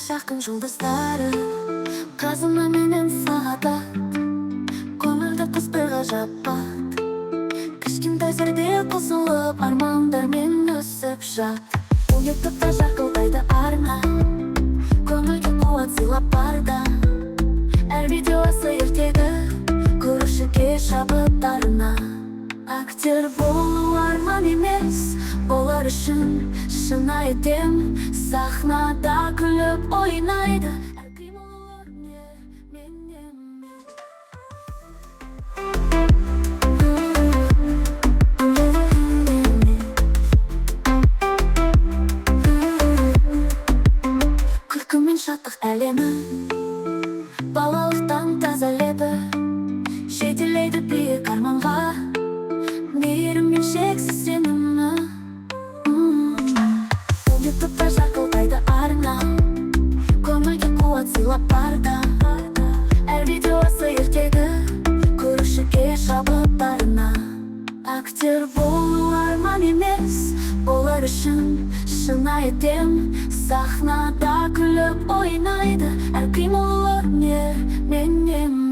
Жарқын жұлдыздары, Қазына менен Сағадат. Көңілді құс бір ғажап ат. Кішкентай зерде қосылып, армандармен өсіп жат. Ютубта жарқылдайды арна, көңілге қуат сыйлап барда. Әр видеосы ертегі, көрушіге шабыт арна. Актер болу арман емес, олар үшін шынайы дем. Сахнада күліп ойнайды, әр қимылы өнер менен. Күлкі мен шаттық әлемі, балалықтан таза лебі. Жетелейді биік арманға, мейірім мен шексіз сенімі. Ютубта жарқылдайды арна, көңілге қуат сыйлап барда. Әр видеосы ертегі, көрушіге шабыт арна. Актер болу арман емес, олар үшін шынайы дем. Сахнада күліп ойнайды, әр қимылы өнер менен.